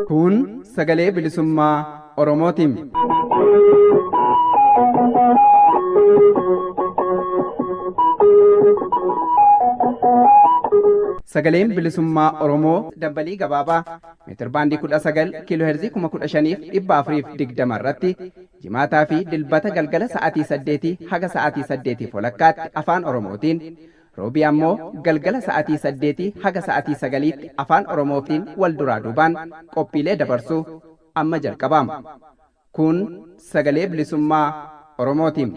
Kun sagalee bilisummaa Oromootiin. Sagaleen bilisummaa Oromoo dambalii gabaabaa meetirbaandii 19 kiiloo heerzii 15,420 irratti jimaataa fi dilbata galgala sa'aatii 8 haga sa'aatii 8 walakkaatti afaan Oromootiin roobii ammoo galgala sa'aatii 8 haga sa'aatii 9tti afaan Oromootiin wal duraa duubaan qophiilee dabarsuu amma jalqabama. Kun sagalee bilisummaa Oromootiin.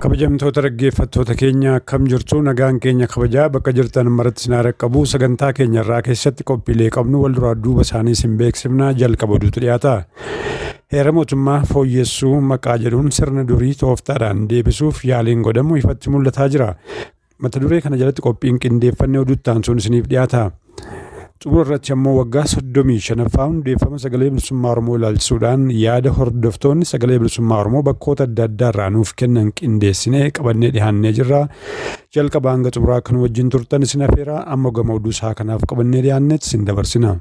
Kabajamtoota dhaggeeffattoota keenya, akkam jirtu? Nagaan keenya kabajaa bakka jirtan maratti isin haa qabu. Sagantaa keenya irraa keessatti qophiilee qabnu wal duraa duuba isaanii isin beeksifna. Jalqaba oduutu dhiyaata. Heera mootummaa fooyyessuu maqaa jedhuun sirna durii tooftaadhaan deebisuuf yaaliin godhamu ifatti mul'ataa jira. Mata duree kana jalatti qophiin qindeeffannee oduutti aansuun isiniif dhiyaata. Xumura irratti ammoo waggaa 35ffaa hundeeffama Sagalee Bilisummaa Oromoo ilaalchisuudhaan yaada hordoftoonni Sagalee Bilisummaa Oromoo bakkoota adda addaa irraa nuuf kennan qindeessinee qabannee dhiyaannee jirra. Jalqaba hanga xumuraa kan wajjin turtan isin afeera. Amma gama oduu isaa kanaaf qabannee dhiyaannetti isin dabarsina.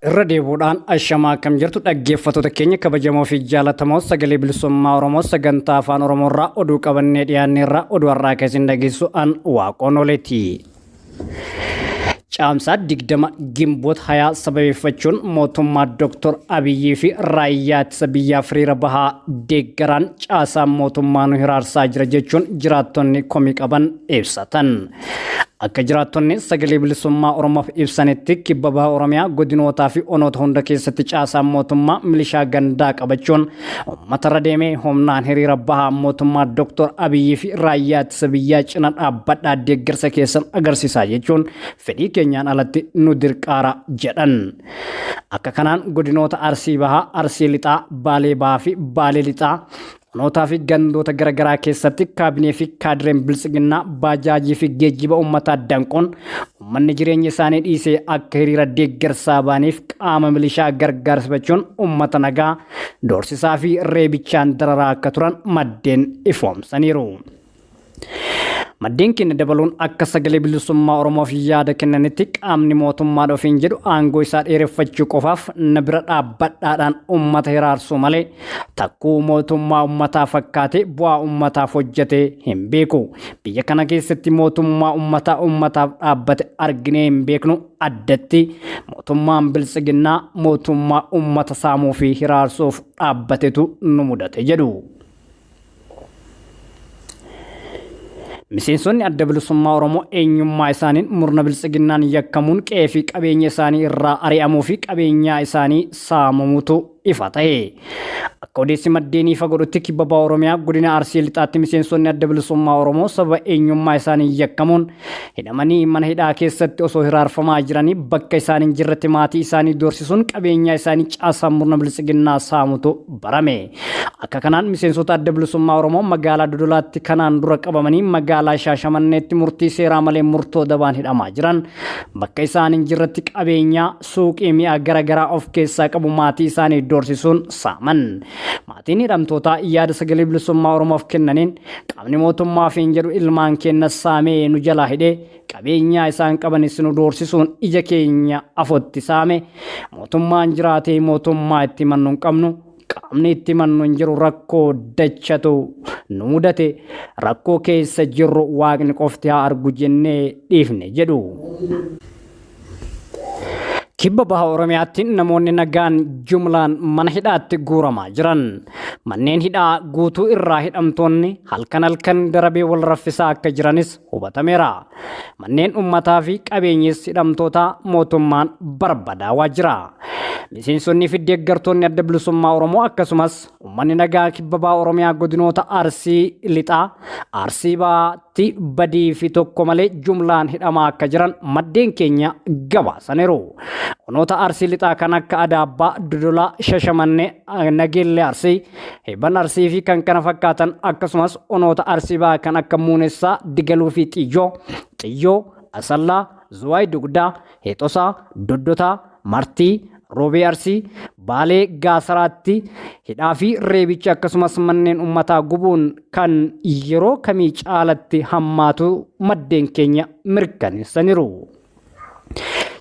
Irra deebuudhaan ashamaa, akkam jirtu dhaggeeffattoota keenya kabajamoo fi jaalatamoo? Sagalee Bilisummaa Oromoo sagantaa Afaan Oromoo irraa oduu qabannee dhiyaanne irraa oduu har'aa keessin dhageessu an Waaqoon Oleeti. Caamsaa 20 Gimboot 20 sababeeffachuun mootummaa Dr. Abiyyii fi raayyaa ittisa biyyaa hiriira bahaa deeggaraan caasaan mootummaa nu hiraarsaa jira jechuun jiraattonni komii qaban ibsatan. Akka jiraattonni Sagalee Bilisummaa Oromoof ibsanitti, kibba baha Oromiyaa godinootaa fi onoota hunda keessatti caasaan mootummaa milishaa gandaa qabachuun uummatarra deemee humnaan hiriira bahaa mootummaa Dr. Abiyyii fi raayyaa ittisa biyyaa cina dhaabbadhaa, deeggarsa keessan agarsiisaa jechuun fedhii keenyaan alatti nu dirqaara jedhan. Akka kanaan godinoota Arsii Bahaa, Arsii Lixaa, Baalee Bahaa fi Baalee Lixaa onootaa fi gandoota garaagaraa keessatti kaabinee fi kaadireen Biltsiginnaa baajaajii fi geejjiba uummataa danquun uummanni jireenya isaanii dhiisee akka hiriira deeggarsaa ba'aniif qaama milishaa gargaarsifachuun uummata nagaa doorsisaa fi reebichaan dararaa akka turan maddeen ifoomsaniiru. Maddeen keenya dabaluun akka Sagalee Bilisummaa Oromoof yaada kennanitti, qaamni mootummaa ofiin jedhu aangoo isaa dheereffachuu qofaaf na bira dhaabbadhaadhaan uummata hiraarsuu malee takkuu mootummaa uummataa fakkaatee bu'aa uummataaf hojjetee hin beeku. Biyya kana keessatti mootummaa uummataa uummataaf dhaabbate arginee hin beeknu. Addatti mootummaan Biltsiginnaa mootummaa uummata saamuu fi hiraarsuuf dhaabbatetu nu mudate jedhu. Miseensonni Adda Bilisummaa Oromoo eenyummaa isaaniin murna Biltsiginnaan yakkamuun qe'ee fi qabeenya isaanii irraa ari'amuu fi qabeenyaa isaanii saamamuutu ifa ta'e. Akka odeessi maddeen ifa godhutti, kibba baha Oromiyaa godina Arsii Lixaatti miseensonni Adda Bilisummaa Oromoo sababa eenyummaa isaanii yakkamuun hidhamanii mana hidhaa keessatti osoo hiraarfamaa jiranii, bakka isaan hin jirretti maatii isaanii doorsisuun qabeenyaa isaanii caasaan murna Biltsiginnaa saamutu barame. Akka kanaan miseensota Adda Bilisummaa Oromoo magaalaa Dodolaatti kanaan dura qabamanii magaalaa Shaashamanneetti murtii seeraa malee murtoo dabaan hidhamaa jiran, bakka isaan hin jirretti qabeenyaa suuqii mi'a garaagaraa of keessaa qabu maatii isaanii doorsisuun saaman. Maatiin hidhamtootaa yaada Sagalee Bilisummaa Oromoof kennaniin, qaamni mootummaa ofiin jedhu ilmaan keenya saamee nu jalaa hidhee, qabeenyaa isaan qabanis nu doorsisuun ija keenya afotti saame. Mootummaan jiraatee mootummaa itti mannu hin qabnu. Qaamni itti mannu hin jiru. Rakkoo dachatu nu mudate. Rakkoo keessa jirru Waaqni qofti haa argu jennee dhiifne jedhu. Kibba baha Oromiyaatti namoonni nagaan jumlaan mana hidhaatti guuramaa jiran. Manneen hidhaa guutuu irraa hidhamtoonni halkan halkan darabee wal raffisaa akka jiranis hubatameera. Manneen uummataa fi qabeenyis hidhamtoota mootummaan barbadaawaa jira. Miseensonni fi deeggartoonni Adda Bilisummaa Oromoo akkasumas uummanni nagaa kibba baha Oromiyaa godinoota Arsii Lixaa, Arsii Bahaatti badii fi tokko malee jumlaan hidhamaa akka jiran maddeen keenya gabaasaniiru. Onoota Arsii Lixaa kan akka Adaabbaa, Dodolaa, Shashamannee, Nageellee Arsii, Heeban Arsii fi kan kana fakkaatan akkasumas onoota Arsii Bahaa kan akka Muunessaa, Digaluu fi Xiyyoo, Xiyyoo, Asallaa, Zuwaay Dugdaa, Heexosaa, Doddotaa, Martii, Roobee Arsii, Baalee Gaasaraatti hidhaa fi reebichi akkasumas manneen uummataa gubuun kan yeroo kamii caalatti hammaatu maddeen keenya mirkaneessaniiru.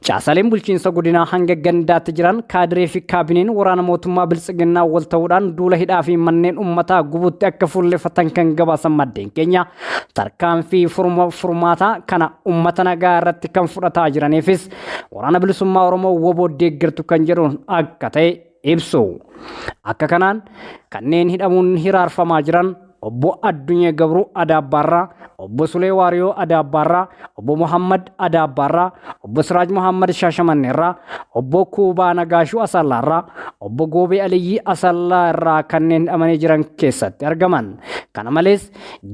Caasaaleen bulchiinsa godinaa hanga gandaatti jiran kaadiree fi kaabineen waraana mootummaa biltsiginnaa wal ta'uudhaan duula hidhaa fi manneen uummataa gubuutti akka fuulleffatan kan gabaasan maddeen keenya tarkaanfii furmaataa kana uummata nagaa irratti kan fudhataa jiraniifis waraana bilisummaa Oromoo WBO deeggartu kan jedhuun akka ta'e ibsu. Akka kanaan kanneen hidhamuun hiraarfamaa jiran Obbo Addunyee Gabruu Adaabbaarraa, Obbo Sulee Waariyoo Adaabbaarraa, Obbo Muhammad Adaabbaarraa, Obbo Siraaj Muhammad Shaashamanneerraa, Obbo Kuubaa Nagaashuu Asallaarraa, Obbo Goobee Aliyyii Asallaa irraa kanneen hidhamanii jiran keessatti argaman. Kana malees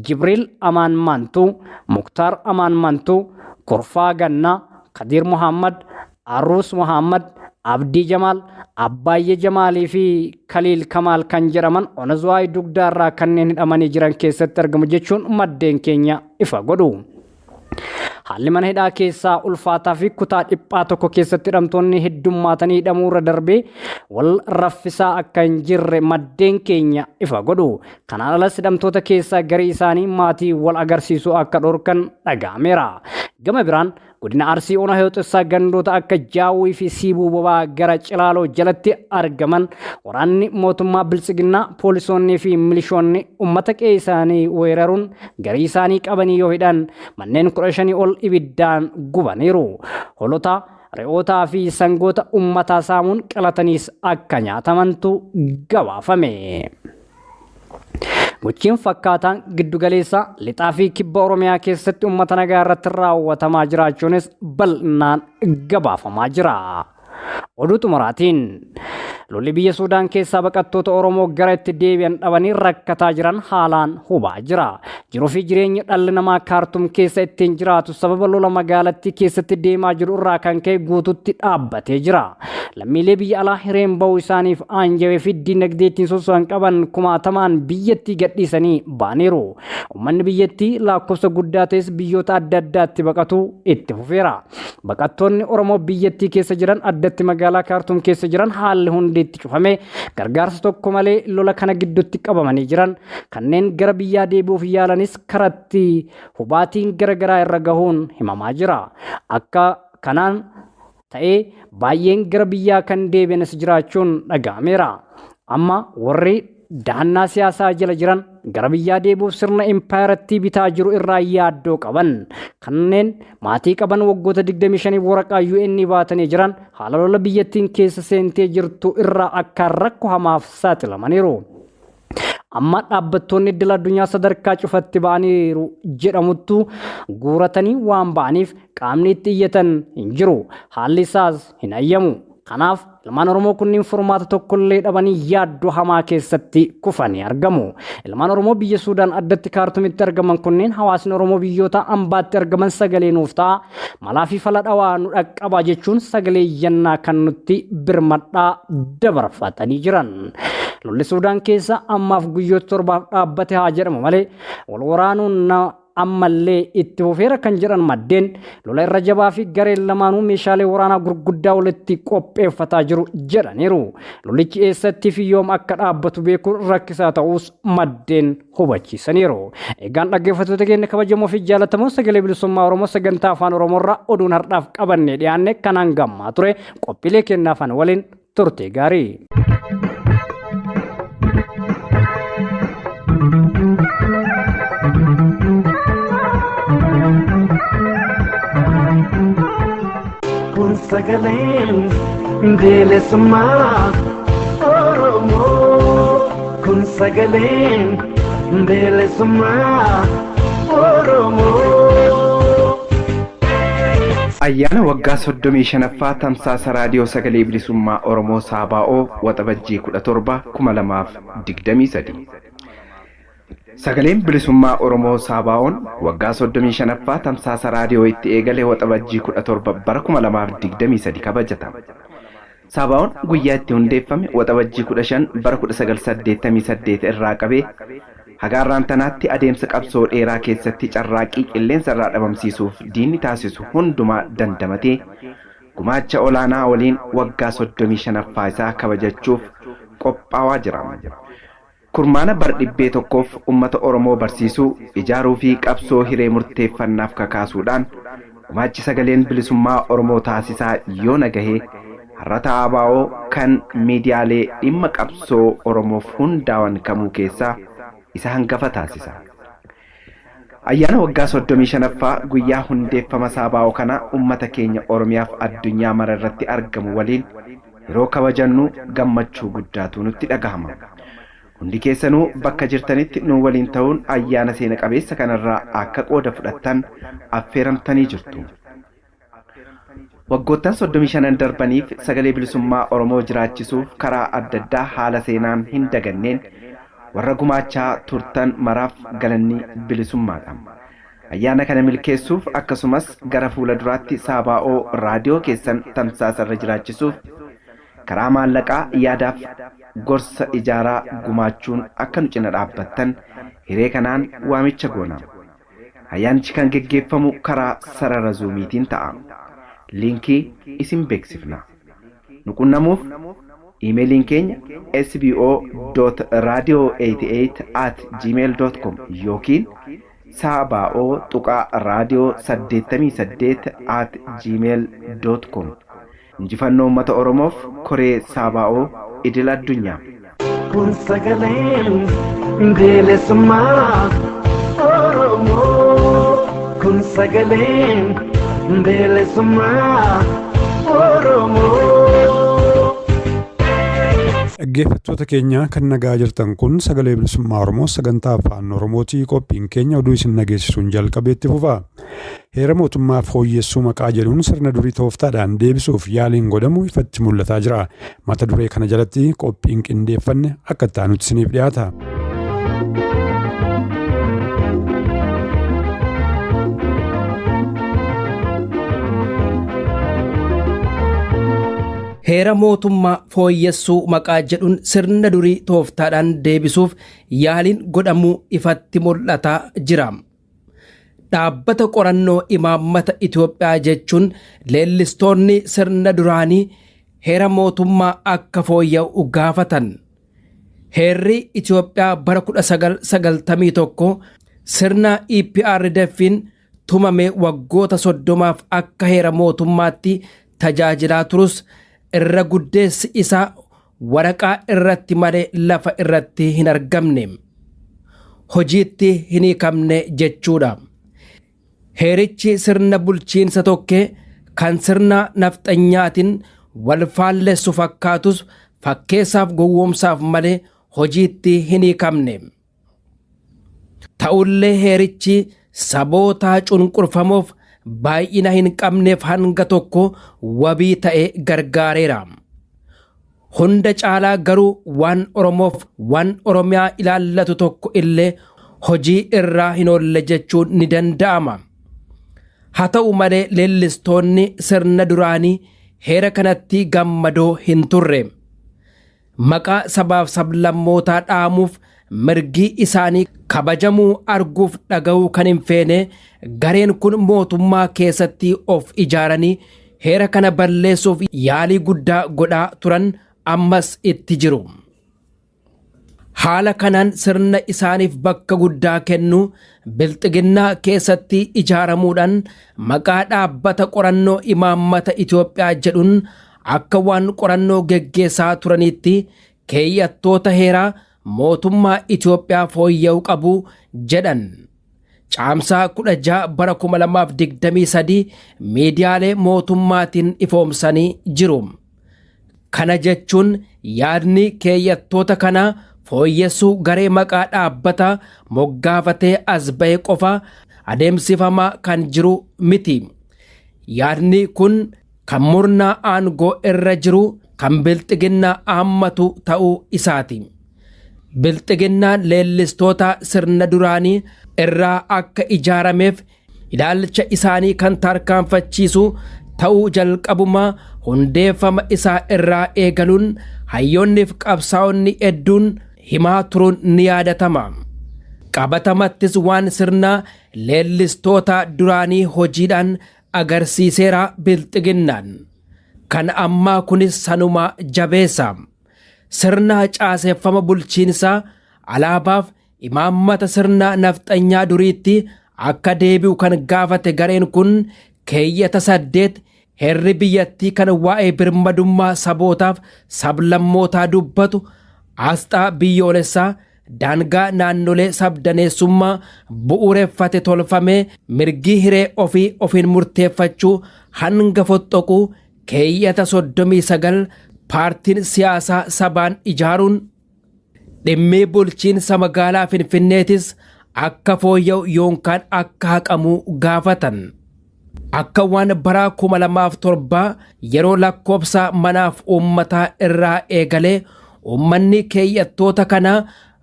Jibriil Amaan Maantuu, Muktaar Amaan Maantuu, Kurfaa Gannaa, Kadiir Muhammad, Aruus Muhammad, Abdii Jamaal, Abbaayyee Jamaalii fi Kaliil Kamaal kan jedhaman ona Zuwaay Dugdaa irraa kanneen hidhamanii jiran keessatti argamu jechuun maddeen keenya ifa godhu. Haalli mana hidhaa keessaa ulfaataa fi kutaa dhiphaa tokko keessatti hidhamtoonni heddummaatanii hidhamuu irra darbee wal raffisaa akka hin jirre maddeen keenya ifa godhu. Kanaan alas hidhamtoota keessaa garii isaanii maatii wal agarsiisuu akka dhorkan dhaga'ameera. Gama biraan Godina Arsii Ona Heexossaa gandoota akka Jaawwii fi Siibuu Bobaa gara Cilaaloo jalatti argaman waraanni mootummaa Biltsiginnaa poolisoonnii fi milishoonni uummata qe'ee isaanii weeraruun garii isaanii qabanii yoo hidhan manneen 15 ol ibiddaan gubaniiru. Hoolota, re'ootaa fi sangoota uummataa saamuun qalataniis akka nyaatamantu gabaafame. Gochiin fakkaataan giddugaleessa lixaa fi kibba Oromiyaa keessatti uummata nagaa irratti raawwatamaa jiraachuunis bal'inaan gabaafamaa jira. Oduu xumuraatiin lolli biyya Suudaan keessaa baqattoota Oromoo gara itti deebi'an dhabanii rakkataa jiran haalaan hubaa jira. Jiruu fi jireenyi dhalli namaa Kaartum keessa ittiin jiraatu sababa lola magaalattii keessatti deemaa jiru irraa kan ka'e guututti dhaabbatee jira. Lammiilee biyya alaa hireen ba'uu isaaniif aanjawee fi dinagdee ittiin sosso'an qaban kumaatamaan biyyattii gadhiisanii ba'aniiru. Uummanni biyyattii lakkoofsa guddaa ta'es biyyoota adda addaatti baqatu itti fufeera. Baqattoonni Oromoo biyyattii keessa jiran addatti magaalaa Kaartuum keessa jiran haalli hundi itti cufame gargaarsa tokko malee lola kana gidduutti qabamanii jiran kanneen gara biyyaa deebi'uuf yaalanis karatti hubaatiin gara garaa irra gahuun himamaa jira. Akka kanaan ta'ee baay'een gara biyyaa kan deebi'anis jiraachuun dhaga'ameera. Amma warri dahannaa siyaasaa jala jiran gara biyyaa deebi'uuf sirna impaayerattii bitaa jiru irraa yaaddoo qaban. Kanneen maatii qaban waggoota 25 waraqaa UN baatanii jiran haala lola biyyattiin keessa seentee jirtu irraa akka rakkoo hamaaf saaxilamaniiru. Amma dhaabbattoonni idil addunyaa sadarkaa cufatti ba'aniiru jedhamuttu guuratanii waan ba'aniif qaamni itti iyyatan hin jiru. Haalli isaas hin ayyamu. Kanaaf ilmaan Oromoo kunniin furmaata tokkollee dhabanii yaaddoo hamaa keessatti kufanii argamu. Ilmaan Oromoo biyya Suudaan addatti Kaartumitti argaman kunneen hawaasni Oromoo biyyoota ambaatti argaman sagalee nuuf ta'a. Malaa fi fala dhawaa nu dhaqqabaa jechuun sagalee iyyannaa kan nutti birmadhaa dabarfatanii jiran. Lolli Suudaan keessa ammaaf guyyoota torbaaf dhaabbate haa jedhamu malee wal waraanuun ammallee itti fufeera kan jedhan maddeen lola irra jabaa fi gareen lamaanuu meeshaalee waraanaa gurguddaa walitti qopheeffataa jiru jedhaniiru. Lolichi eessatti fi yoom akka dhaabbatu beekuun rakkisaa ta'us maddeen hubachiisaniiru. Egaan dhaggeeffattoota keenya kabajamoo fi jaallatamoo sagalee bilisummaa Oromoo sagantaa afaan Oromoo irraa oduun har'aaf qabannee dhiyaanne kanaan gammaa ture qophiilee keenyaa afaan waliin turte gaarii. Sagaleen bilisummaa Oromoo. Kun sagaleen bilisummaa Oromoo. Ayyaana waggaa 35ffaa tamsaasa raadiyoo sagalee bilisummaa Oromoo Saabaa'oo Waxabajjii 17 2023. Sagaleen bilisummaa Oromoo Saabaa'oon waggaa 35ffaa tamsaasa raadiyoo itti eegale Waxabajjii 17 bara 2023 kabajata. Saabaa'oon guyyaa itti hundeeffame Waxabajjii 15 bara 1988 irraa qabee haga har'aan tanaatti adeemsa qabsoo dheeraa keessatti carraaqqii qilleensa irraa dhabamsiisuuf diinni taasisu hundumaa dandamatee gumaacha olaanaa waliin waggaa 35ffaa isaa kabajachuuf qophaawaa jira. Kurmaana bar dhibbee tokkoof uummata Oromoo barsiisuu, ijaaruu fi qabsoo hiree murteeffannaaf kakaasuudhaan gumaachi sagaleen bilisummaa Oromoo taasisaa yoo nagahee har'ata ABO kan miidiyaalee dhimma qabsoo Oromoof hundaawan kamuu keessaa isa hangafa taasisa. Ayyaana waggaa 35ffaa guyyaa hundeeffama Saabaa'oo kana uummata keenya Oromiyaaf addunyaa mara irratti argamu waliin yeroo kabajannu gammachuu guddaatu nutti dhagahama. Hundi keessanuu bakka jirtanitti nu waliin ta'uun ayyaana seena qabeessa kanarraa akka qooda fudhattan affeeramtanii jirtu. Waggoottan 35 darbaniif sagalee bilisummaa Oromoo jiraachisuuf karaa adda addaa haala seenaan hin daganneen warra gumaachaa turtan maraaf galanni bilisummaadha. Ayyaana kana milkeessuuf akkasumas gara fuula duraatti Saabaa'oo raadiyoo keessan tamsaasa irra jiraachisuuf karaa maallaqaa yaadaaf gorsa ijaaraa gumaachuun akka nu cina dhaabbattan hiree kanaan waamicha goona. Ayyaanichi kan geggeeffamu karaa sarara zuumiitiin ta'a. Liinkii isin beeksifna. Nu qunnamuuf iimeeliin keenya sbo.radio88@gmail.com yookiin saaba'oo.radio88@gmail.com. Injifannoo uummata Oromoof koree Saabaa'oo idil addunyaa. Kun sagaleen bilisummaa Oromoo. Kun sagaleen bilisummaa Oromoo. Dhaggeeffattoota keenya kan nagaa jirtan kun sagalee bilisummaa Oromoo sagantaa afaan Oromootii qophiin keenya oduu isin dhageessisuun jalqabeetti fufa. Heera mootummaa fooyyessuu maqaa jedhuun sirna durii tooftaadhaan deebisuuf yaaliin godhamu ifatti mul'ataa jira. Mata duree kana jalatti qophiin qindeeffanne akka itti aanutti isiniif dhiyaata. Heera mootummaa fooyyessuu maqaa jedhuun sirna durii tooftaadhaan deebisuuf yaaliin godhamuu ifatti mul'ataa jira. Dhaabbata qorannoo imaammata Itoophiyaa jechuun leellistoonni sirna duraanii heera mootummaa akka fooyya'u gaafatan. Heerri Itoophiyaa bara 1991 sirna EPRDF'n tumame waggoota 30f akka heera mootummaatti tajaajilaa turus irra guddeessi isaa waraqaa irratti malee lafa irratti hin argamne. Hojiitti hin hiikamne jechuudha. Heerichi sirna bulchiinsa tokkee kan sirna nafxanyaatiin wal faallessu fakkaatus fakkeessaaf gowwoomsaaf malee hojiitti hin hiikamne. Ta'ullee heerichi saboota cunqurfamoof baay'ina hin qabneef hanga tokko wabii ta'e gargaareera. Hunda caalaa garuu waan Oromoof waan Oromiyaa ilaallatu tokko illee hojii irraa hin oolle jechuun ni danda'ama. Haa ta'u malee leellistoonni sirna duraanii heera kanatti gammadoo hin turre. Maqaa sabaaf sablammootaa dhaamuuf mirgi isaanii kabajamuu arguuf dhaga'uu kan hin feene gareen kun mootummaa keessatti of ijaaranii heera kana balleessuuf yaalii guddaa godhaa turan ammas itti jiru. Haala kanaan sirna isaaniif bakka guddaa kennu bilxiginnaa keessatti ijaaramuudhaan maqaa dhaabbata qorannoo imaammata Itoophiyaa jedhuun akka waan qorannoo geggeessaa turaniitti keeyyattoota heeraa mootummaa Itoophiyaa fooyya'uu qabu jedhan. Caamsaa 16 bara 2023 miidiyaalee mootummaatiin ifoomsanii jiru. Kana jechuun yaadni keeyyattoota kanaa fooyyessuu garee maqaa dhaabbata moggaafatee as ba'e qofa adeemsifamaa kan jiru miti. Yaadni kun kan murnaa aangoo irra jiru kan bilxiginnaa haammatu ta'uu isaati. Bilxiginnaan leellistoota sirna duraanii irraa akka ijaarameef ilaalcha isaanii kan tarkaanfachiisu ta'uu jalqabumaa hundeeffama isaa irraa eegaluun hayyoonniif qabsaa'onni hedduun himaa turuun ni yaadatama. Qabatamattis waan sirna leellistoota duraanii hojiidhaan agarsiiseera bilxiginnaan. Kan ammaa kunis sanuma jabeessa. Sirna caaseffama bulchiinsaa alaabaaf imaammata sirna nafxanyaa duriitti akka deebi'u kan gaafate gareen kun keeyyata 8 heerri biyyattii kan waa'ee birmadummaa sabootaaf sablammootaa dubbatu asxaa biyyoolessaa daangaa naannolee sabdaneessummaa bu'uureffate tolfamee mirgi hiree ofii ofiin murteeffachuu hanga foxxoquu keeyyata 39 paartiin siyaasaa sabaan ijaaruun dhimmii bulchiinsa magaalaa Finfinneetis akka fooyya'u yookaan akka haqamu gaafatan. Akka waan bara 2007 yeroo lakkoobsa manaaf uummataa irraa eegalee uummanni keeyyattoota kana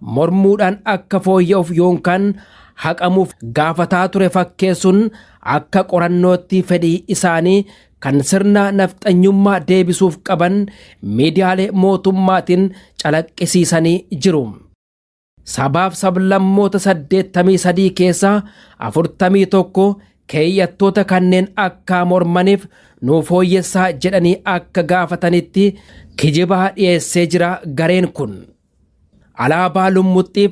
mormuudhaan akka fooyya'uuf yookaan haqamuuf gaafataa ture fakkeessuun akka qorannootti fedhii isaanii kan sirna nafxanyummaa deebisuuf qaban miidiyaalee mootummaatiin calaqqisiisanii jiru. Sabaaf sablammoota 83 keessaa 41 keeyyattoota kanneen akka mormaniif nuuf fooyyessaa jedhanii akka gaafatanitti kijibaa dhiyeessee jira gareen kun. Alaabaa lummuxxiif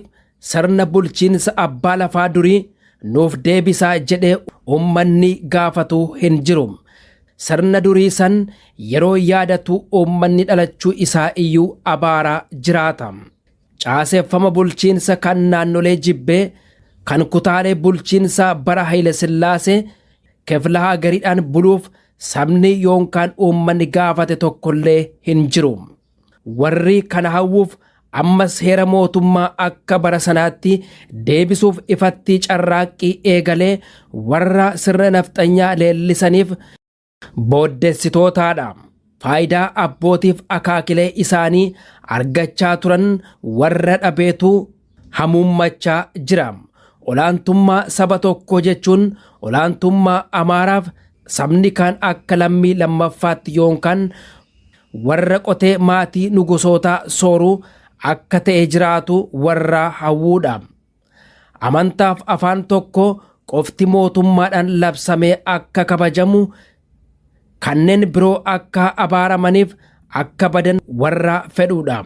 sirna bulchiinsa abbaa lafaa durii nuuf deebisaa jedhee uummanni gaafatu hin jiru. Sirna durii san yeroo yaadatu uummanni dhalachuu isaa iyyuu abaaraa jiraata. Caaseffama bulchiinsa kan naannolee jibbee kan kutaalee bulchiinsa bara Haile Sillaasee kefla hagariidhaan buluuf sabni yookaan uummanni gaafate tokkollee hin jiru. Warri kana hawwuuf ammas heera mootummaa akka bara sanaatti deebisuuf ifatti carraaqqii eegalee warra sirna nafxanyaa leellisaniif booddessitootaadha. Faayidaa abbootiif akaakilee isaanii argachaa turan warra dhabeetu hamuummachaa jira. Olaantummaa saba tokkoo jechuun olaantummaa Amaaraaf sabni kaan akka lammii lammaffaatti yookaan warra qotee maatii nugusootaa sooruu akka ta'e jiraatu warra hawwuudha. Amantaaf afaan tokko qofti mootummaadhaan labsamee akka kabajamu kanneen biroo akka abaaramaniif akka badan warra fedhuudha.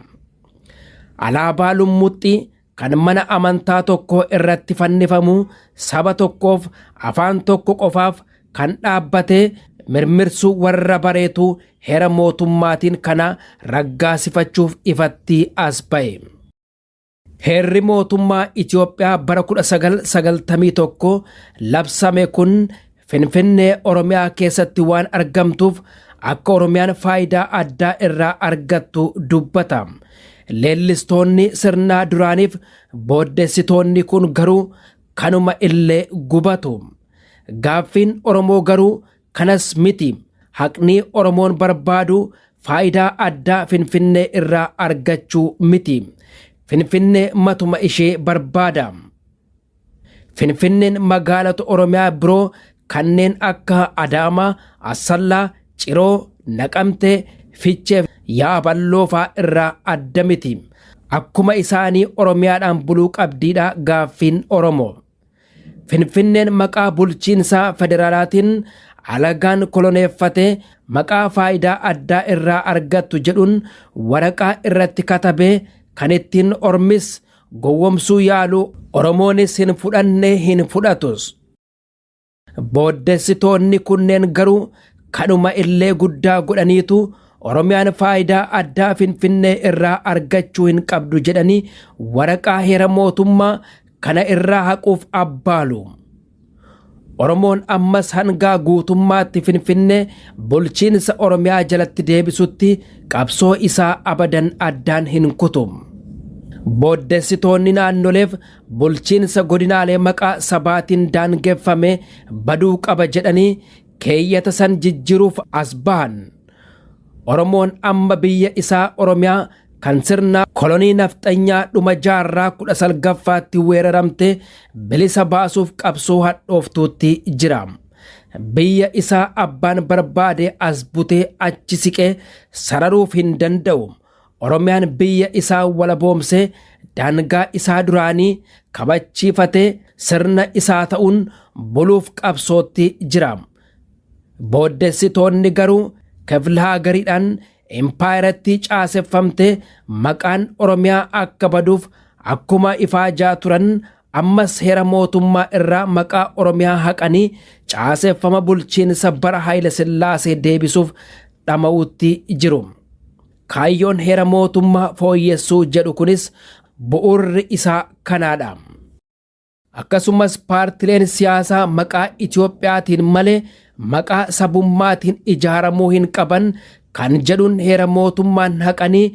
Alaabaa lummuxxii kan mana amantaa tokko irratti fannifamu saba tokkoof afaan tokko qofaaf kan dhaabbate mirmirsuu warra bareetu heera mootummaatiin kana raggaasifachuuf ifatti as ba'e. Heerri mootummaa Itoophiyaa bara 1991 labsame kun Finfinnee Oromiyaa keessatti waan argamtuuf akka Oromiyaan faayidaa addaa irraa argattu dubbata. Leellistoonni sirnaa duraaniif booddessitoonni kun garuu kanuma illee gubatu. Gaaffiin Oromoo garuu kanas miti. Haqni Oromoon barbaadu faayidaa addaa Finfinnee irraa argachuu miti. Finfinnee matuma ishee barbaada. Finfinneen magaalota Oromiyaa biroo kanneen akka Adaamaa, Asallaa, Ciroo, Naqamtee, Fichee, Yaaballoo fa'aa irraa adda miti. Akkuma isaanii Oromiyaadhaan buluu qabdiidha gaaffiin Oromoo. Finfinneen maqaa bulchiinsaa federaalaatiin alagaan koloneeffate maqaa faayidaa addaa irraa argattu jedhuun waraqaa irratti katabee kan ittiin ormis gowwomsuu yaalu Oromoonis hin fudhanne hin fudhatus. Booddessitoonni kunneen garuu kanuma illee guddaa godhaniitu Oromiyaan faayidaa addaa Finfinnee irraa argachuu hin qabdu jedhanii waraqaa heera mootummaa kana irraa haquuf abbaalu. Oromoon ammas hangaa guutummaatti Finfinnee bulchiinsa Oromiyaa jalatti deebisutti qabsoo isaa abadan addaan hin kutu. Booddessitoonni naannoleef bulchiinsa godinaalee maqaa sabaatiin daangeffame baduu qaba jedhanii keeyyata san jijjiiruuf as bahan. Oromoon amma biyya isaa Oromiyaa kan sirna kolonii nafxanyaa dhuma jaarraa 19ffaatti weeraramte bilisa baasuuf qabsoo hadhooftuutti jira. Biyya isaa abbaan barbaade as butee achi siqee sararuuf hin danda'u. Oromiyaan biyya isaa walaboomsee daangaa isaa duraanii kabachiifatee sirna isaa ta'uun buluuf qabsootti jira. Booddessitoonni garuu kiflaa gariidhaan impaayiratti caaseffamte maqaan Oromiyaa akka baduuf akkuma ifaajaa turan ammas heera mootummaa irraa maqaa Oromiyaa haqanii caaseffama bulchiinsa bara Haayile Sillaasee deebisuuf dhama'uutti jiru. Kaayyoon heera mootummaa fooyyessuu jedhu kunis bu'uurri isaa kanaadha. Akkasumas paartileen siyaasaa maqaa Itiyoophiyaatiin malee maqaa sabummaatiin ijaaramuu hin qaban kan jedhuun heera mootummaan haqanii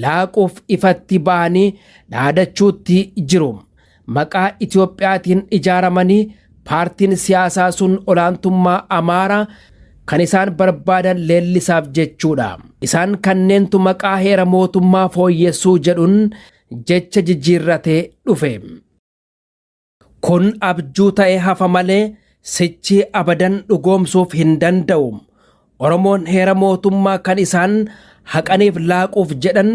laaquuf ifatti ba'anii dhaadachuutti jiru. Maqaa Itiyoophiyaatiin ijaaramanii paartiin siyaasaa sun olaantummaa Amaaraa kan isaan barbaadan leellisaaf jechuudha. Isaan kanneentu maqaa heera mootummaa fooyyessuu jedhuun jecha jijjiirratee dhufe. Kun abjuu ta'ee hafa malee sichi abadan dhugoomsuuf hin danda'u. Oromoon heera mootummaa kan isaan haqaniif laaquuf jedhan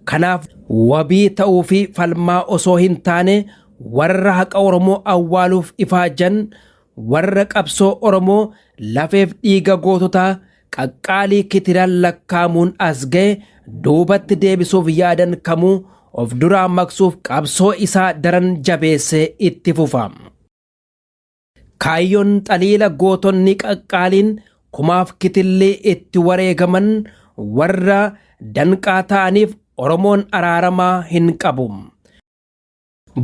kanaaf wabii ta'uu fi falmaa osoo hin taane warra haqa Oromoo awwaaluuf ifaajan warra qabsoo Oromoo lafeef dhiiga goototaa qaqqaalii kitilaan lakkaamuun as ga'e duubatti deebisuuf yaadan kamuu of duraa maqsuuf qabsoo isaa daran jabeessee itti fufa. Kaayyoon xaliila gootonni qaqqaaliin kumaaf kitillee itti wareegaman warra danqaa ta'aniif Oromoon araaramaa hin qabu.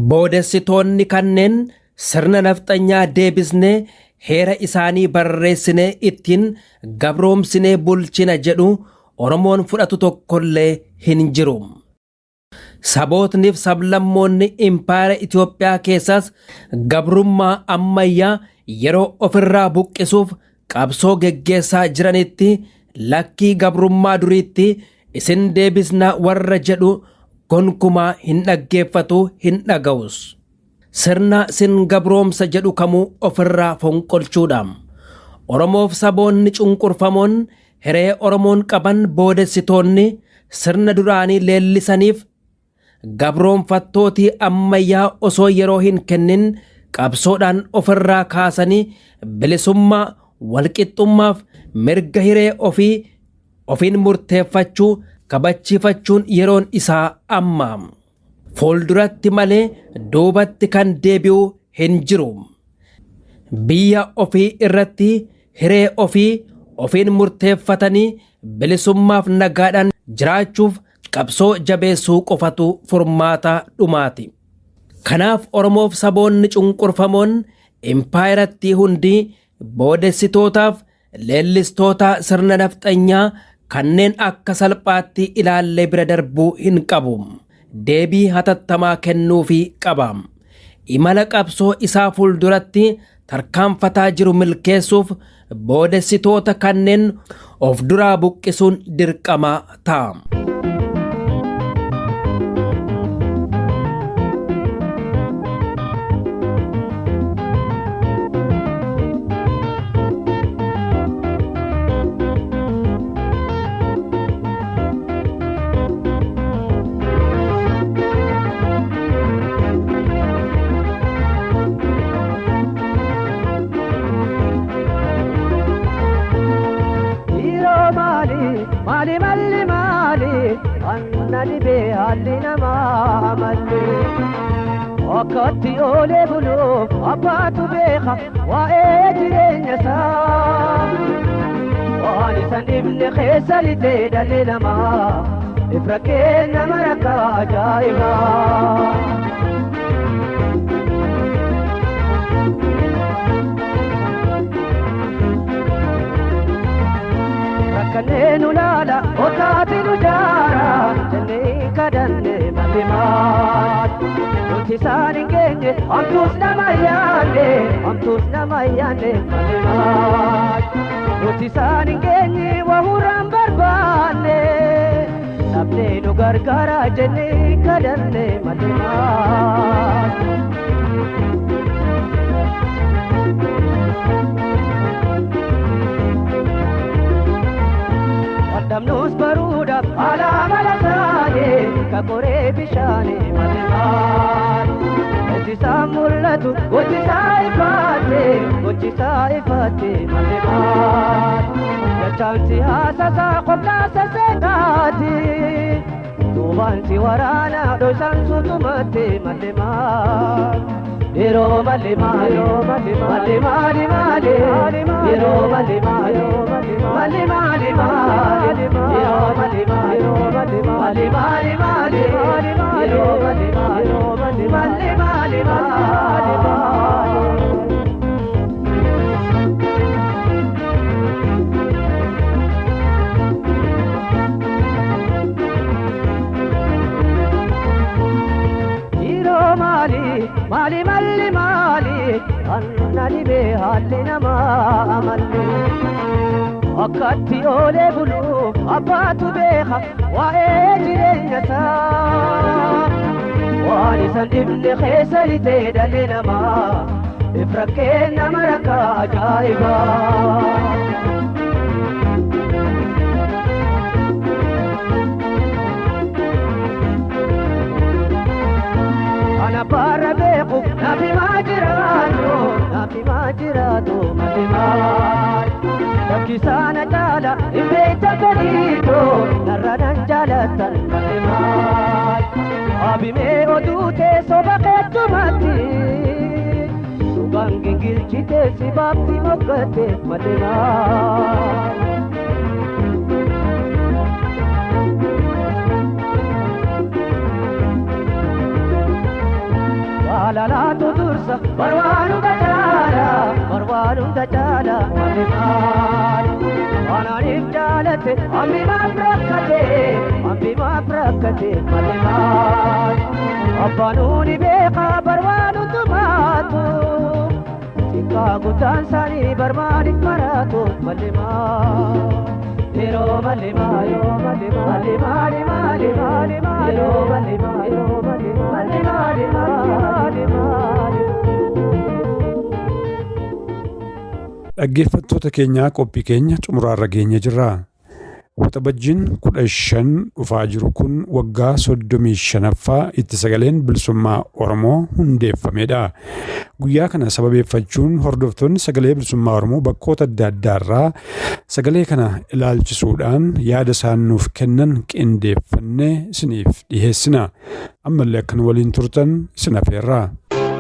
Boodessitoonni kanneen sirna nafxanyaa deebisnee heera isaanii barreessinee ittiin gabroomsinee bulchina jedhu Oromoon fudhatu tokkollee hin jiru. Sabootniif sablammoonni impaayera Itoophiyaa keessaas gabrummaa ammayyaa yeroo ofirraa buqqisuuf qabsoo geggeessaa jiranitti lakkii gabrummaa duriitti isin deebisna warra jedhu gonkumaa hin dhaggeeffatu hin dhaga'us. Sirna sin gabroomsa jedhu kamuu ofirraa fonqolchuudha. Oromoof saboonni cunqurfamoon hiree Oromoon qaban boodessitoonni sirna duraanii leellisaniif gabroonfattootii ammayyaa osoo yeroo hin kennin qabsoodhaan ofirraa kaasanii bilisummaa walqixxummaaf mirga hiree ofii ofiin murteeffachuu kabachiifachuun yeroon isaa amma. Fuulduratti malee duubatti kan deebi'u hin jiru. Biyya ofii irratti hiree ofii ofiin murteeffatanii bilisummaaf nagaadhaan jiraachuuf qabsoo jabeessuu qofatu furmaata dhumaati. Kanaaf Oromoof saboonni cunqurfamoon impaayiratti hundi boodessitootaaf leellistoota sirna nafxanyaa kanneen akka salphaatti ilaallee bira darbuu hin qabu. Deebii hatattamaa kennuufii qaba. Imala qabsoo isaa fuulduratti tarkaanfataa jiru milkeessuuf boodessitoota kanneen of duraa buqqisuun dirqama ta'a. Maali malli maali anna dhibee haalli namaa malli Akkatti oolee buluuf abbaatu beeka waa'ee jireenya isaa. Waan isan dhibne keessa lixee dhalli namaa ifra keenya maraka ajaa'ibaa. Kottaati nu jaara jennee kadhanne malee maal. Nuti isaan hin geenye hamtuus nama yaanne hamtuus nama yaanne malee maal. Nuti isaan hin geenye wahuraan barbaanne dhabnee nu gargaara jennee kadhanne malee maal. Dhabnus baruudhaaf haala mala taane kakoree bishaanii malee maal. Gochi isaa mul'atu gochi isaa ifaate gochi isaa ifaate malee maal. Jachaan haasasaa qophaasa seetaati. Duubaan si waraana dhoysaan suutumatti malee maal. Yeroo malee maali malee maali maali yeroo malee maali malee maali maali yeroo malee maali malee maali maali yeroo malee maali malee maali maali. Yeroo maali maali malli maali anna dhibee haalli namaa amalli. Akkatti oolee buluuf abbaatu beeka waa'ee jireenya isaa. Waan isan dhibne keessa lixee dhalli namaa if rakkee nama rakka ajaa'ibaa. Ana barra beeku nafi maa jiraatu nafi maa jiraatu malee maal. Lakkisaana caala hin beekta gadiito narra nan jaalattan malee maal. Abimee oduu teessoo baqeettumatti dhugaan gingilchitee si baafti moggate malee maal. Jaalalaatu dursa barwaan hunda caala barwaan hunda caala malee maal. Anaaniif jaalate hambi maaf rakkate hambi maaf rakkate malee maal. Abbaanuuni beekaa barwaan hundumaatu xiqqaa guddaan isaanii barbaadiif maraatu malee maal. Yeroo malee maali malee maali maali yeroo malee maali malee maali maali maali. Dhaggeeffattoota keenyaa qophii keenya xumuraarra geenye jirra. Waxabajjiin 15 dhufaa jiru kun waggaa 35ffaa itti sagaleen bilisummaa Oromoo hundeeffamedha. Guyyaa kana sababeeffachuun hordoftoonni sagalee bilisummaa Oromoo bakkoota adda addaarraa sagalee kana ilaalchisuudhaan yaada isaan nuuf kennan qindeeffannee isiniif dhiheessina. Ammallee akka nu waliin turtan isin afeerra.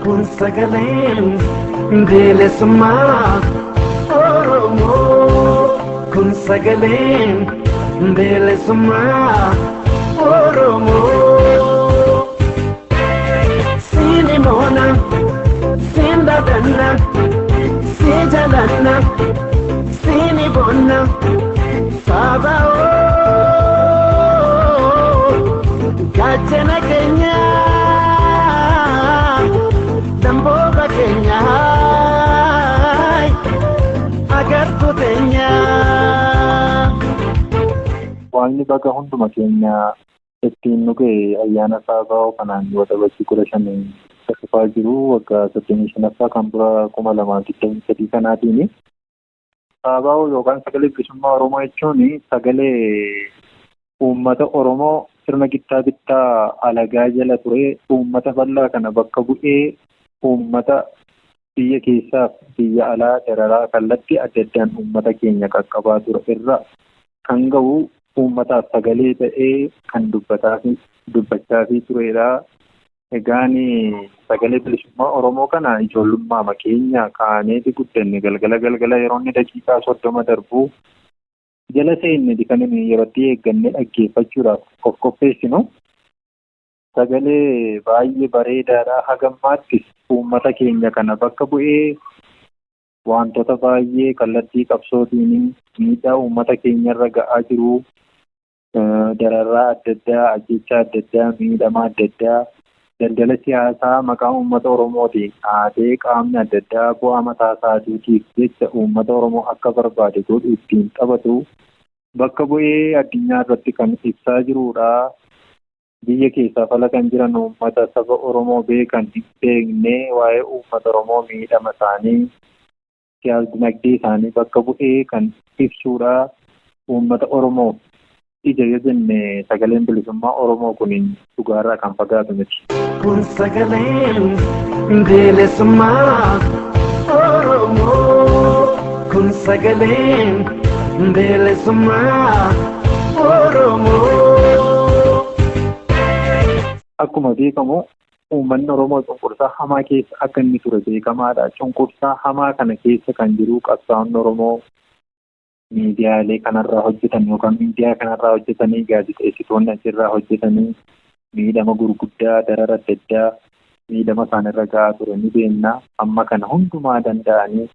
Kun sagaleen bilisummaa Oromoo. Kun sagaleen bilisummaa Oromoo. Siini moona, siin dadanna, si jalanna, siini bonna, saba oo, gaachana keenya, dambooba keenya, agartuu teenya. Waaqni baga hunduma keenya ittiin nu ga'e ayyaana Saaba'oo kanaan waxabajjii 15 dhufaa jiru waggaa 35ffaa kan bura 2023 kanaatiini. Saaba'oo yookaan sagalee bilisummaa Oromoo jechuun sagalee uummata Oromoo sirna gittaa bittaa alagaa jala ture uummata bal'aa kana bakka bu'ee uummata biyya keessaaf biyya alaa dararaa kallattii adda addaan uummata keenya qaqqabaa ture irra kan ga'u uummataaf sagalee ta'ee kan dubbachaa fi turedha. Egaan sagalee bilisummaa Oromoo kana ijoollummaa keenya kaaneeti guddanne galgala galgala yeroo inni daqiiqaa 30 darbu jala seenne kan inni yerootti eeggannee dhaggeeffachuudhaaf of qopheessinu. Sagalee baay'ee bareedaadha. Hagammaatti uummata keenya kana bakka bu'ee wantoota baay'ee kallattii qabsootiin miidhaa uummata keenyarra ga'aa jiru. Dararaa adda addaa, ajjechaa adda addaa, miidhama adda addaa, daldala siyaasaa maqaa uummata Oromootiin haatee qaamni adda addaa bu'aa mataa isaatiif jecha uummata Oromoo akka barbaade godhu ittiin taphatu bakka bu'ee addunyaa irratti kan ibsaa jirudha. Biyya keessaa fala kan jiran uummata saba Oromoo beekan hin beekne waa'ee uummata Oromoo miidhama isaanii siyaas-dinagdee isaanii bakka bu'ee kan ibsudha. Uummata Oromoo ija yoo jenne sagaleen bilisummaa Oromoo kun dhugaarraa kan fagaatu miti. Kun sagaleen bilisummaa Oromoo. Kun sagaleen bilisummaa Oromoo. Akkuma beekamu uummanni Oromoo cunqursaa hamaa keessa akka inni ture beekamaadha. Cunqursaa hamaa kana keessa kan jiru qabsaa'onni Oromoo miidiyaalee kanarraa hojjetan yookaan miidiyaa kanarraa hojjetanii gaazexeessitoonni achirraa hojjetanii miidhama gurguddaa darara adda addaa miidhama isaanirra gahaa ture ni beekna. Amma kana hundumaa danda'anii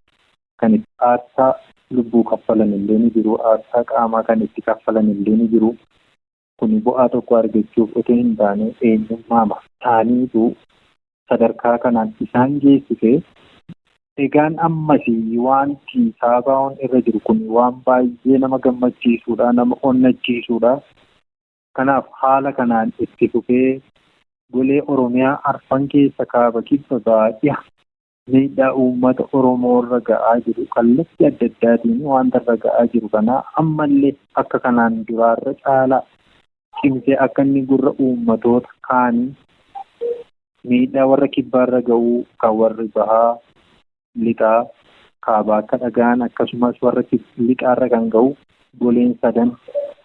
kan itti aarsaa lubbuu kaffalan illee ni jiru. Aarsaa qaamaa kan itti kaffalan illee ni jiru. Kun bu'aa tokko argachuuf otoo hin taane eenyummaama taaniitu sadarkaa kanaan isaan geessise. Egaan ammas wanti saabaa'oon irra jiru kun waan baay'ee nama gammachiisuudha, nama onnachiisuudha. Kanaaf haala kanaan itti fufee golee Oromiyaa arfan keessa kaaba kibba baadiyyaa miidhaa uummata Oromoo irra ga'aa jiru kallattii adda addaatiin wanta irra ga'aa jiru kana ammallee akka kanaan duraarra caalaa cimsee akka inni gurra uummatoota kaanii miidhaa warra kibbaarra ga'uu kan warri bahaa lixaa kaabaa akka dhagaan akkasumas warra lixaarra kan ga'u goleen sadan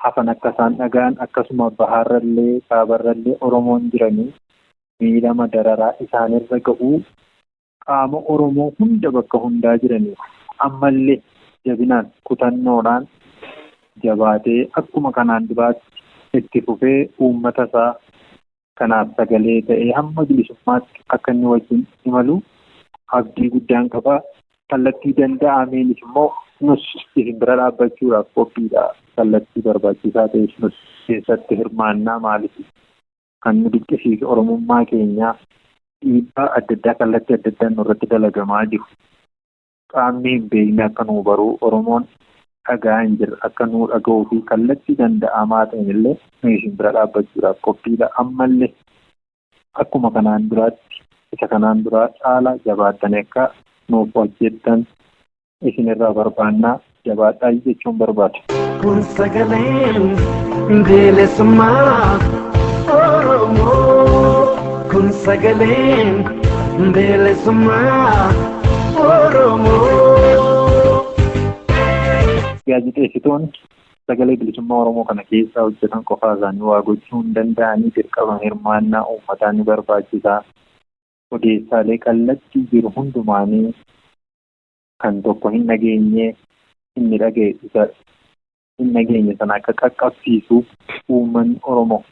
hafan akka isaan dhagaan akkasuma bahaarrallee kaabarrallee Oromoon jiranii miidhama dararaa isaanirra ga'uu qaama Oromoo hunda bakka hundaa jiranii ammallee jabinaan kutannoodhaan jabaatee akkuma kanaan duraatti itti fufee uummata isaa kanaaf sagalee ta'ee hamma bilisummaatti akka inni wajjin imalu abdii guddaan qaba. Kallattii danda'ameenis immoo nus isin bira dhaabbachuudhaaf qophiidha. Kallattii barbaachisaa ta'es nus keessatti hirmaannaa maaliif kan nu dinqisiisu Oromummaa keenyaa dhiibbaa adda addaa kallattii adda addaan nurratti dalagamaa jiru. Qaamni hin beekne akka nu baruu Oromoon dhagaa hin jirre akka nu dhaga'uu fi kallattii danda'amaa ta'een illee nu isin bira dhaabbachuudhaaf qophiidha. Ammallee akkuma kanaan duraatti isa kanaan duraa caalaa jabaattanii akka nuuf hojjettan isinirraa barbaannaa jabaadhaa jechuun barbaada. Kun sagaleen bilisummaa Oromoo. Kun sagaleen bilisummaa Oromoo. Gaazexeessitoonni sagalee bilisummaa Oromoo kana keessaa hojjetan qofaa isaanii waa gochuu hin danda'anii dirqama hirmaannaa uummataa ni barbaachisa. Odeessaalee kallattii jiru hundumaanii kan tokko hin dhageenye inni dhaga'e isa hin dhageenye sana akka qaqqabsiisuuf uummanni Oromoo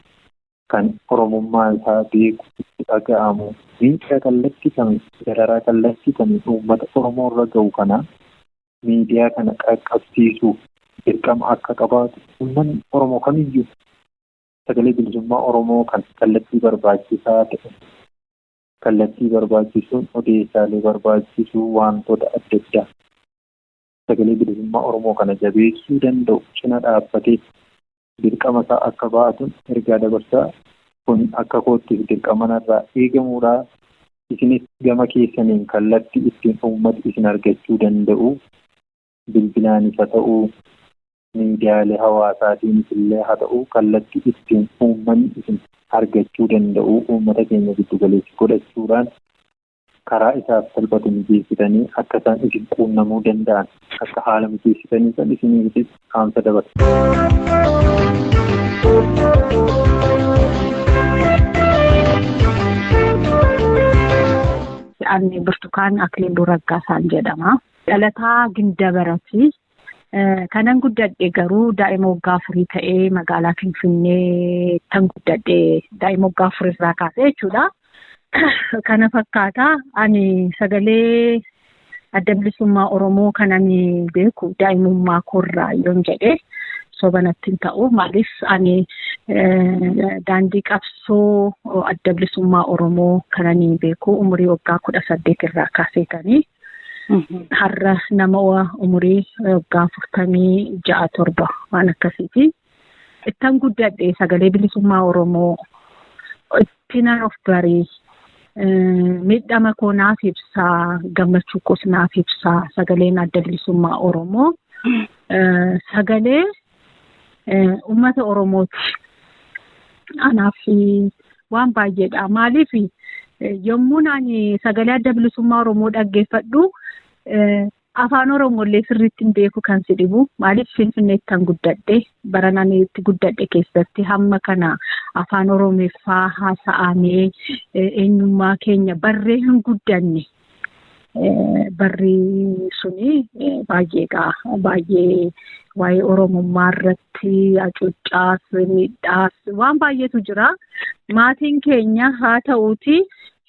kan Oromummaa isaa beeku dhaga'amu miidhaa kallattii kamiin dararaa kallattii kamiin uummata Oromoo irra ga'u kana miidiyaa kana qaqqabsiisuuf dirqama akka qabaatu uummanni Oromoo kamiyyuu sagalee bilisummaa Oromoo kan kallattii barbaachisaa ta'e kallattii barbaachisuun odeessaalee barbaachisuu wantoota adda addaa sagalee bilisummaa Oromoo kana jabeessuu danda'u cina dhaabbatee dirqama isaa akka baatuun ergaa dabarsaa kun akka kootiif dirqama narraa eegamuudha. Isinis gama keessaniin kallattii ittiin uummati isin argachuu danda'u bilbilaanis haa ta'uu miidiyaalee hawaasaatiinis illee haa ta'uu kallattii ittiin uummanni isin argachuu danda'u uummata keenya giddu galeessa godhachuudhaan karaa isaaf salphatu mijeessitanii akka isaan isin quunnamuu danda'an akka haala mijeessitanii kan isiniifis dhaamsa dabarsa. Ani Birtukaan Akiliiluu Raggaasaan jedhama. Dhalataa Gindabarati. Kanan guddadhe garuu daa'ima waggaa 4 ta'ee magaalaa Finfinnee tan guddadhe daa'ima waggaa 4 irraa kaasee jechuudha. Kana fakkaata ani sagalee adda bilisummaa Oromoo kan ani beeku daa'imummaa koorraa yoon jedhe. Soba natti hin ta'u. Maaliif ani daandii qabsoo adda bilisummaa Oromoo kananii beeku umurii waggaa 18 irraa kaaseetanii. Har'a nama umurii waggaa 46 7 waan akkasiiti. Ittan guddadhe sagalee bilisummaa Oromoo ittinan of baree miidhama koo naaf ibsaa, gammachuu koos naaf ibsaa sagaleen adda bilisummaa Oromoo sagalee uummata Oromooti. Anaaf waan baay'eedha. Maaliif yommuu ani sagalee adda bilisummaa Oromoo dhaggeeffadhu afaan Oromoo illee sirriitti hin beeku kan si dhibu. Maaliif Finfinneetti kan guddadhe, bara ani itti guddadhe keessatti hamma kana afaan Oromeeffaa haasa'amee eenyummaa keenya barree hin guddanne. Barri suni baay'eedha. Baay'ee waa'ee Oromummaa irratti hacuuccaas, miidhaas waan baay'eetu jira. Maatiin keenya haa ta'uuti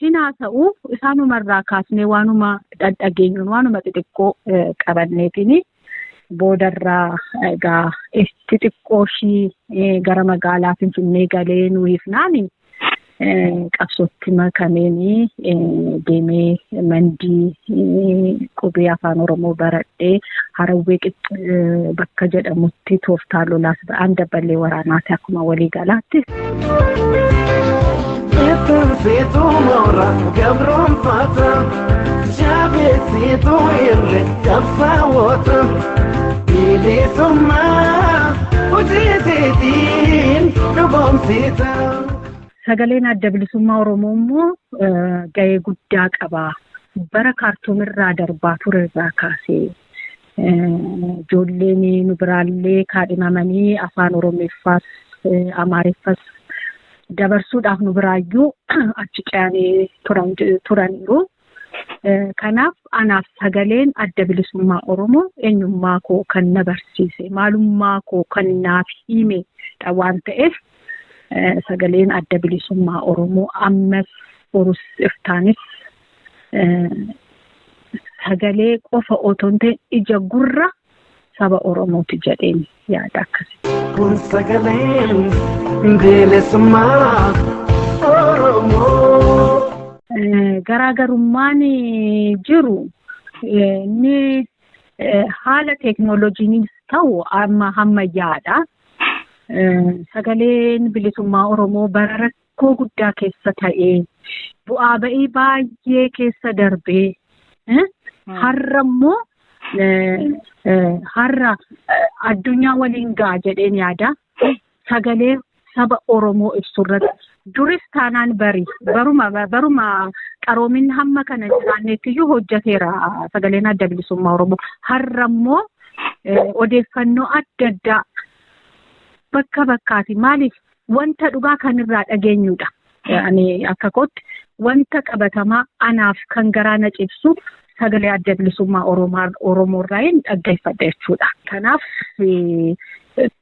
hin haasa'u isaanumarraa kaasnee waanuma dhadhageenyuun waanuma xixiqqoo qabanneetiin boodarraa egaa xixiqqoo ishii gara magaalaa Finfinnee galee nuyiifnaani qabsootti makameenii deemee mandii qubee afaan Oromoo baradhee Harawwee bakka jedhamutti tooftaa lolaas ba'aan dabballee waraanaati akkuma walii galaatti. Ittiin moora gabroonfata jabeessituu irre qabsaawota bilisummaa hojii seetiin dhugoomsita. Sagaleen adda bilisummaa Oromoo immoo gahee guddaa qaba. Bara kaartuumirraa darbaa turerraa kaasee ijoolleen nu biraallee kaadhimamanii afaan Oromeeffaas Amaareffaas dabarsuudhaaf nu biraayyuu achi ce'anii turaniiru. Kanaaf anaaf sagaleen adda bilisummaa Oromoo eenyummaa koo kan na barsiise, maalummaa koo kan naaf hime waan ta'eef sagaleen adda bilisummaa Oromoo ammas borus iftaanis sagalee qofa otoo hin ta'in ija gurra saba Oromooti jedheen yaada akkasii. Kun sagaleen bilisummaa Oromoo. Garaagarummaan jiru inni haala teeknooloojiinis ta'u amma ammayyaadha. Sagaleen bilisummaa Oromoo bara rakkoo guddaa keessa ta'ee bu'aa ba'ii baay'ee keessa darbee har'a immoo har'a addunyaa waliin ga'a jedheen yaada. Sagalee saba Oromoo ibsu irratti duris taanaan baruma qaroominni hamma kana jiraannetti hojjeteera sagaleen adda bilisummaa Oromoo. Har'a immoo odeeffannoo adda addaa bakka bakkaati. Maaliif wanta dhugaa kan irraa dhageenyudha. Ani akka kootti wanta qabatamaa anaaf kan garaa na cibsu sagalee adda bilisummaa Oromoo irraa hin dhaggeeffadha jechuudha. Kanaaf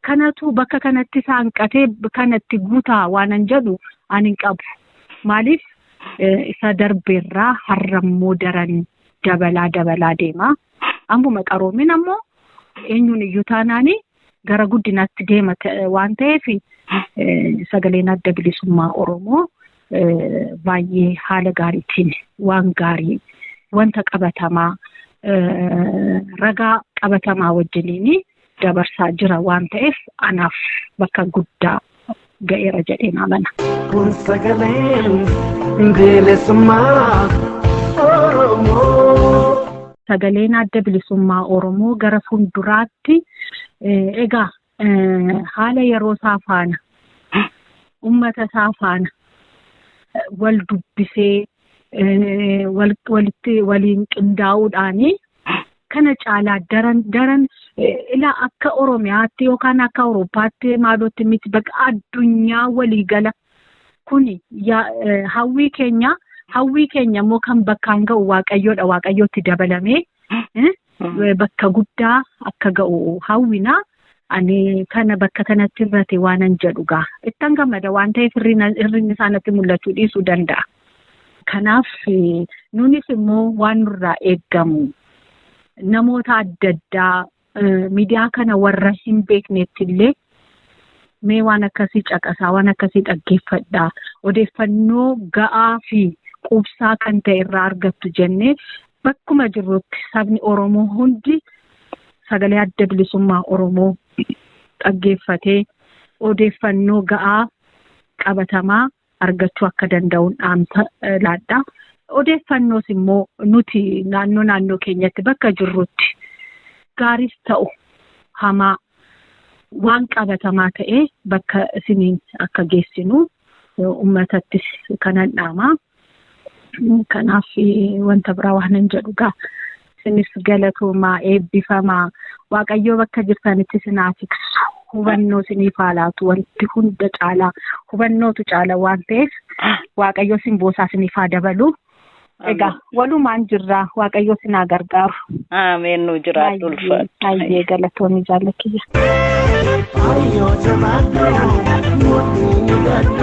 kanatu bakka kanatti saanqatee kanatti guutaa waan an jedhu ani hin qabu. Maaliif isa darbeerraa har'a immoo daran dabalaa dabalaa deema. Ammuma qaroomin ammoo eenyuun iyyuu taanaani gara guddinaatti deema waan ta'eef sagaleen adda bilisummaa Oromoo baay'ee haala gaariitiin waan gaarii wanta qabatamaa ragaa qabatamaa wajjiniin dabarsaa jira waan ta'eef anaaf bakka guddaa ga'eera jedheen amana. Kun sagaleen bilisummaa Oromoo. Sagaleen adda bilisummaa Oromoo gara fuulduraatti egaa haala yeroo isaa faana uummata isaa faana wal dubbisee walitti waliin qindaa'uudhaani kana caalaa daran daran ilaa akka Oromiyaatti yookaan akka Awurooppaatti maalootti miti bakka addunyaa waliigala kuni hawwii keenya immoo kan bakkaan ga'u Waaqayyoodha. Waaqayyootti dabalamee bakka guddaa akka ga'u hawwina. Ani kana bakka kanatti irratti waan an jedhu gaa. Ittan gammada waan ta'eef hirrinni isaanitti mul'achuu dhiisuu danda'a. Kanaaf nunis immoo waan nurraa eeggamu namoota adda addaa Miidiyaa kana warra hin beeknetti illee mee waan akkasii caqasaa, waan akkasii dhaggeeffadhaa, odeeffannoo ga'aa fi quubsaa kan ta'e irraa argattu jennee bakkuma jirrutti sabni Oromoo hundi sagalee Adda Bilisummaa Oromoo dhaggeeffatee odeeffannoo ga'aa qabatamaa argachuu akka danda'uun dhaamsa laadha. Odeeffannoos immoo nuti naannoo naannoo keenyatti bakka jirrutti gaaris ta'u hamaa waan qabatamaa ta'e bakka isiniin akka geessinu uummatattis kanan dhaamaa. Kanaaf wanta biraa waan hin jedhu gaa. Isinis galatoomaa, eebbifamaa, Waaqayyoo bakka jirtanitti isin haa tiksu, hubannoo isiniif haa laatu, wanti hunda caalaa hubannootu caala waan ta'eef Waaqayyoo isin boosaa isiniif haa dabalu. Egaa walumaan jirraa, Waaqayyoo isin haa gargaaru. Ameen, nu jiraadhu, ulfaadhu. Baay'ee galatoomii jaallatiyya. Ayyoo jabaadhu murtii ni gadhu.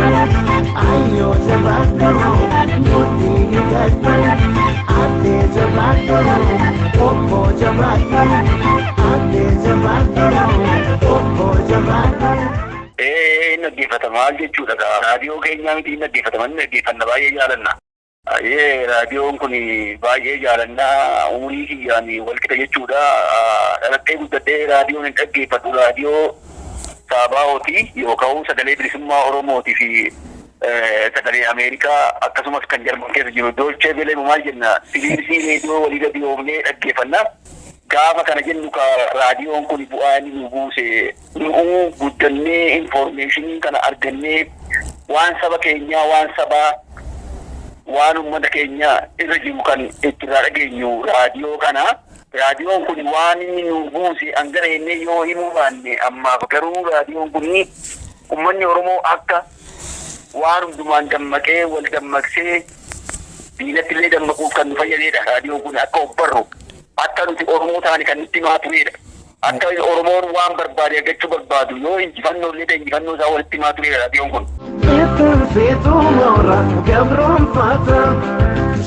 Ayyoo jabaadhu murtii ni gadhu. Addee jabaadhu obbo jabaadhu. Addee jabaadhu obbo jabaadhu. Ee, inni dhaggeeffata maal jechuudha gaa, raadiyoo keenyaa miti, inni dhaggeeffatama, inni dhaggeeffanna, baay'ee jaalanna. Ayyee, raadiyoon kun baay'ee jaalannaa, umurii kiyyaan walqixa jechuudha. Dhaladhee guddadhee raadiyoon hin dhaggeeffadhu raadiyoo Saabaa'ooti yookaan Sagalee Bilisummaa Oromootii fi Sagalee Ameerikaa, akkasumas kan Jarman keessa jiru Dolchee Belee maal jenna, CBC reediyoo walii gadi oofnee dhaggeeffanna. Gaafa kana jennu ka raadiyoon kun bu'aa inni nu buuse, nu'uu guddannee information kana argannee waan saba keenyaa, waan sabaa, waan uummata keenya irra jiru kan itti irraa dhageenyu raadiyoo kana. Raadiyoon kun waan inni nu buuse hangana jennee yoo himuu baanne, ammaaf garuu raadiyoon kun uummanni Oromoo akka waan hundumaan dammaqee wal dammaqsee diinatti illee dammaquuf kan nu fayyadedha. Raadiyoon kun akka of barru, akka nuti Oromoo taane kan nutti himaa turedha. Akka Oromoon waan barbaade argachuu barbaadu, yoo injifannoo illee ta'e injifannoo isaa walitti himaa turedha raadiyoon kun. Ittiin seetuu moora gabroonfata.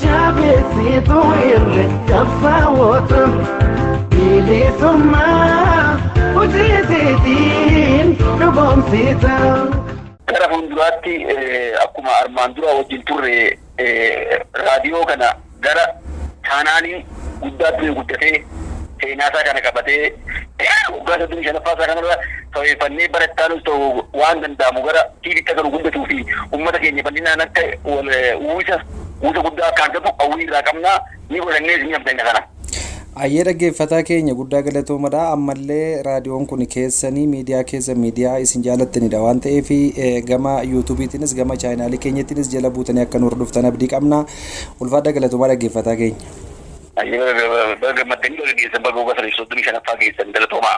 Jabeessituu irre qabsaa'oota. Bilisummaa hojii teetiin dhugoomsita. Gara fuulduraatti akkuma armaan dura wajjin turre raadiyoo kana gara chaanaalii guddaatti guddatee seenaa isaa kana qabatee waggaa 35ffaa isaa kanarra sabeeffannee barattaanus ta'u waan danda'amu gara TVtti akka nu guddatuu fi uummata keenya bal'inaan akka uwwisa uwwisa guddaa akka argatu hawwii irraa qabna, ni godhannees ni abdanna kana. Ayyee, dhaggeeffataa keenya, guddaa galatoomadha. Ammallee raadiyoon kun keessanii, miidiyaa keessa, miidiyaa isin jaalattanidha waan ta'eef gama yuutuubiitiinis gama chaayinaalii keenyattiinis jala buutanii akka nu hordoftan abdii qabna. Ulfaadha, galatoomaa dhaggeeffataa keenya. Ayyee, baga gammaddanii, baga geessan, baga waggaa 35ffaa geessan, galatoomaa.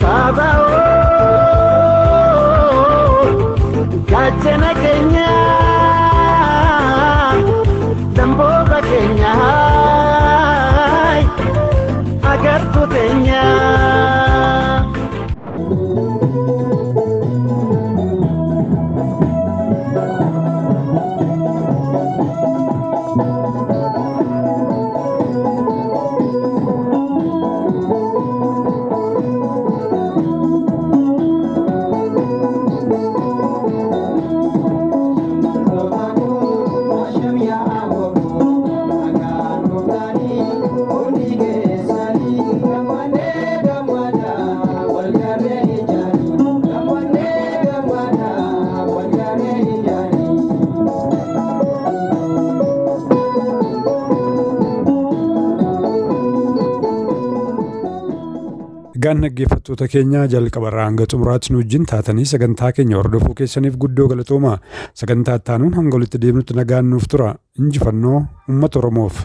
Sabaa'oo gaachana keenya, damboota keenya, agartuu teenya. Egaan dhaggeeffattoota keenya, jalqabarraa hanga xumuraatti nu wajjin taatanii sagantaa keenya hordofuu keessaniif guddoo galatooma. Sagantaa itti aanuun hanga walitti deemnutti nagaan nuuf tura. Injifannoo uummata Oromoof.